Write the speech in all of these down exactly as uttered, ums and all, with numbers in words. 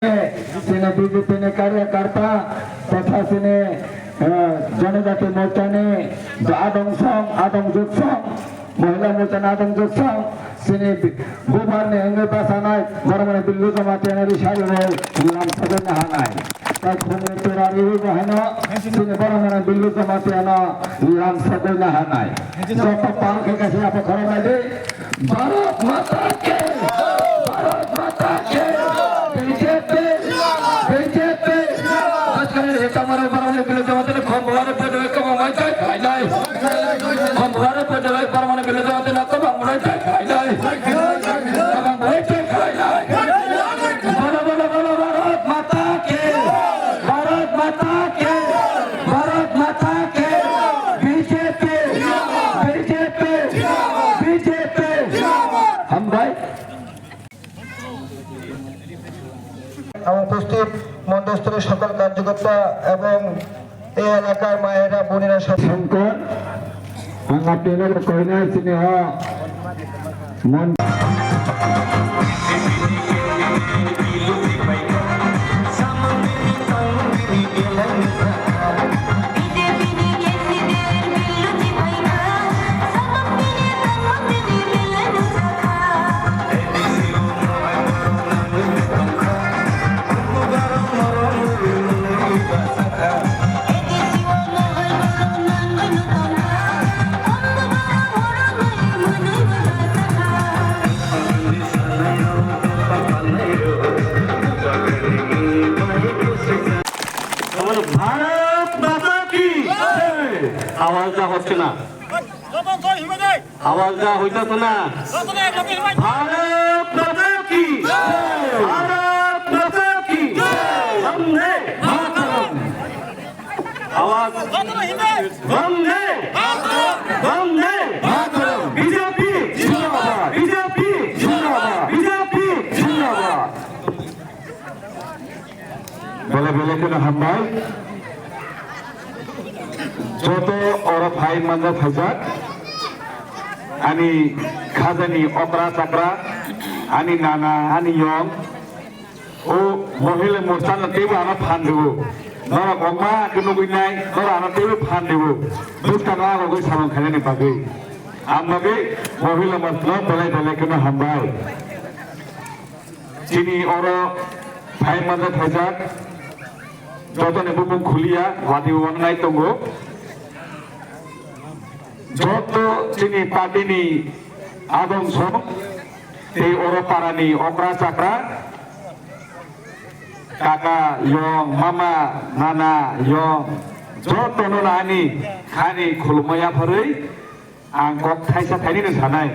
Chini B J P ni karyakarta totha chini, eh, Janajati Morcha ni adong song, adong juk song, Mohila Morcha ni adong juk song, chini bi-, bubar ni wngwi bachanai Boromani Billu Jamatia ni risari rok lam sagwi nahanai. Tai khumni tura riwi bo haino chini Boromani Billu Jamatia no lam sagwi nahanai. Joto pal khe kaisa yapha khorok nai di. Bharat Mata ki! Bharat Mata ki! B J P! B J P! Ajkal ni hita mara bara ni bilo jamaat ni khom bhare pade kama mai tai khai nai. Khom bhare pade bara ni bilo jamaat na kama mai tai khai nai. Kama mai tai khai nai. Bolo, bolo, bolo, Bharat Mata ki! Bharat Mata ki! Bharat Mata ki! B J P! B J P! B J P! Hambai. এবং উপস্থিত মঞ্চস্থ সকল কার্যকর্তা এবং এই এলাকার মায়েরা, বোনেরা সব Shankar, ang apni no koinai chini o mon Bharat माता की जय। आवाज दा होच्छे ना। আওয়াজ দেওয়া হইতেছে না। ভারত মাতা কি জয়! ভারত মাতা কি জয়! বন্দে মাতরম। আওয়াজ। বন্দে। বন্দে। বিজেপি জিন্দাবাদ। বিজেপি জিন্দাবাদ। বিজেপি জিন্দাবাদ। Belai belai kheno hambai. Joto oro phai manjak phaijak. Ani khajani okra chakra, ani nana, ani yong. O Mohila Morcha no teibo ano phan rwo. Norok kokma khe nugwi nai, norok ano teibo phan rwo. Bwskango agogwi samung khainani bagwi. Ang bagwi Mohila Morcha no belai belai kheno hambai. Chini oro phai manjak phaijak, jotoni bumung khuliya, wadi wangnai tongo. Joto chini party ni adong song, tei oro para ni okra chakra, kaka yong, mama, nana yong, joto no ani hani khulumya pharwi, Ang kok thaisa thainwi no sanai.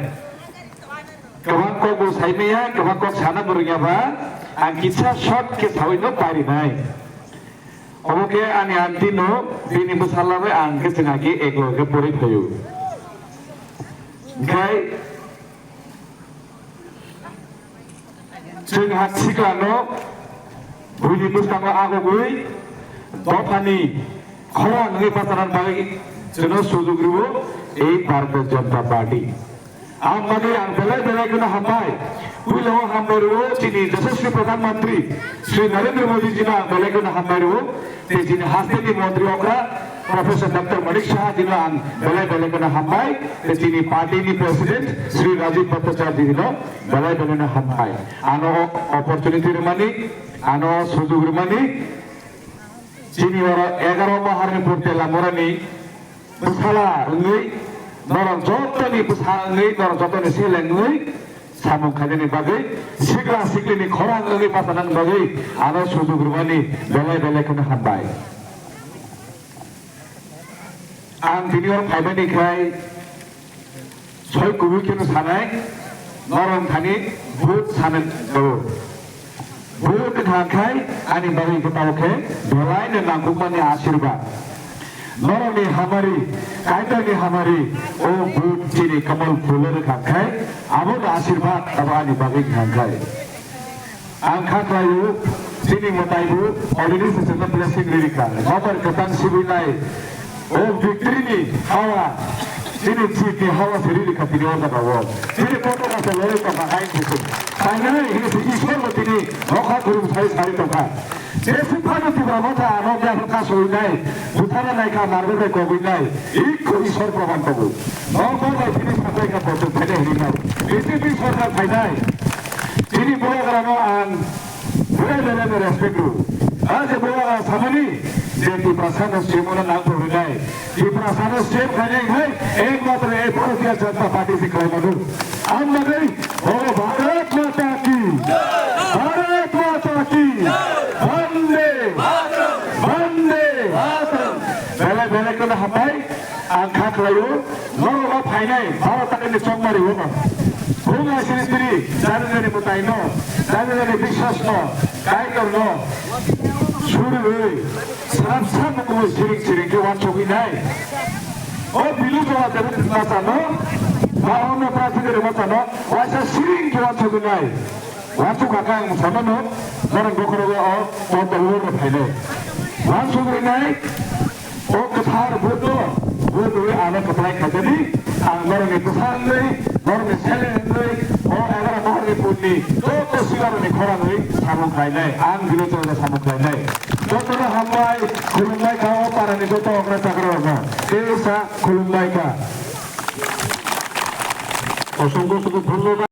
Kwbang kok bo saimaya, kwbang kok sana bo rwngya ba, ang kisa short khe sawi no parinai. Obo khe ani aunty no, bini bwsala bai ang khe chwng agi eklo khe pori phaio. Hwnkhe Chwng ha siklano buini bwskango agogwi dophani khorang wngwi bacharani bagwi chwngno sujuk rwo ei Bharatiya Janata Party. Ang bagwi ang belai belai kheno hambai. Puila o hambai rwo chini Yashaswi Pradhan Mantri Shri Narendra Modi jino ang belai kheno hambai rwo. Tei chini hasteni montri okra Professor Doctor Manik Saha jino ang belai belai kheno hambai, tei chini party ni president Shri Rajib Bhattacharya jino belai belai no hambai. Ano opportunity rwmani, ano sujug rwmani, chini oro egaro bahar ni purte lamurani bwsala wngwi, norok jotoni bwsa wngwi, norok jotoni seleng wngwi, samung khainani bagwi, sikla siklini khorang wngwi bachanani bagwi ano sujug rwmani belai belai kheno hambai. Ang tini oro phaimani khai soi kubui kheno sanai, norok thani vote sanani nango. Vote wngkha khai ani bagwi khe tamo khe belai no nangkukmani asirwad. Norokni hamari, Kaitorni hamari, o vote chini kamal phul rwkha khai, abono asirwad abo ani bagwi wngkha khai. Ang kha khlaio, chini mwtaibo already se chwngno blessing ri rikha. Nobar kwthang sibui nai, o victory ni hawa, Chini chini hawa siri rikha tini o jaga o. Chini kotor kasa lori tongkha ain kusum. Painai hini si Ishwar bo tini nokha kurum sai sai tongkha. Besi phano Tipra Motha ano bia kha soi nai. Buthara nai kha marbo bai kogoi nai. Ikko Ishwar proman tongo. Nokbar bai tini sapai kha kotor phene hini nai. B J P sorkar phainai. Chini bubagrano ang belai belai no respect rw. A je bubagra samani je Tiprasano stimuna nang thok rinai. Tiprasano stem khainai hai ekmatro ei Bharatiya Janata Party se khlai mano. Ang bagwi bobo Bharat Mata ki, Bharat Mata ki, Vande, Vande. Belai belai kheno hambai. Ang kha khlaio, norok o phainai Bharat Tarini chongmari o no. Bhuma Sristri, Jarinani mwtai no, Jarinani biswas no, Kaitor no, suri rwi, sram sram no siring siring khe wansogwi nai. O bilu jora jera masa no, ba ono prajigere masa no, waisa siring khe wansogwi nai. Wansuk kha ang samano, norok bokhorogo o, o dolo no phainai. Wansugwi nai, O kwthar vote no, vote rwi ano kwplai khaijani, ang norokni bwsa wngwi, norokni sele wngwi, o egaroh bohrokni putni joto sibarokni khorangwi samung khlainai, ang village o samung khlainai. Jotono hambai, khulumbai kha o parani joto okra chakrarokno. Tei sa khulumbai kha. Osongkho osongkho dhonnobad.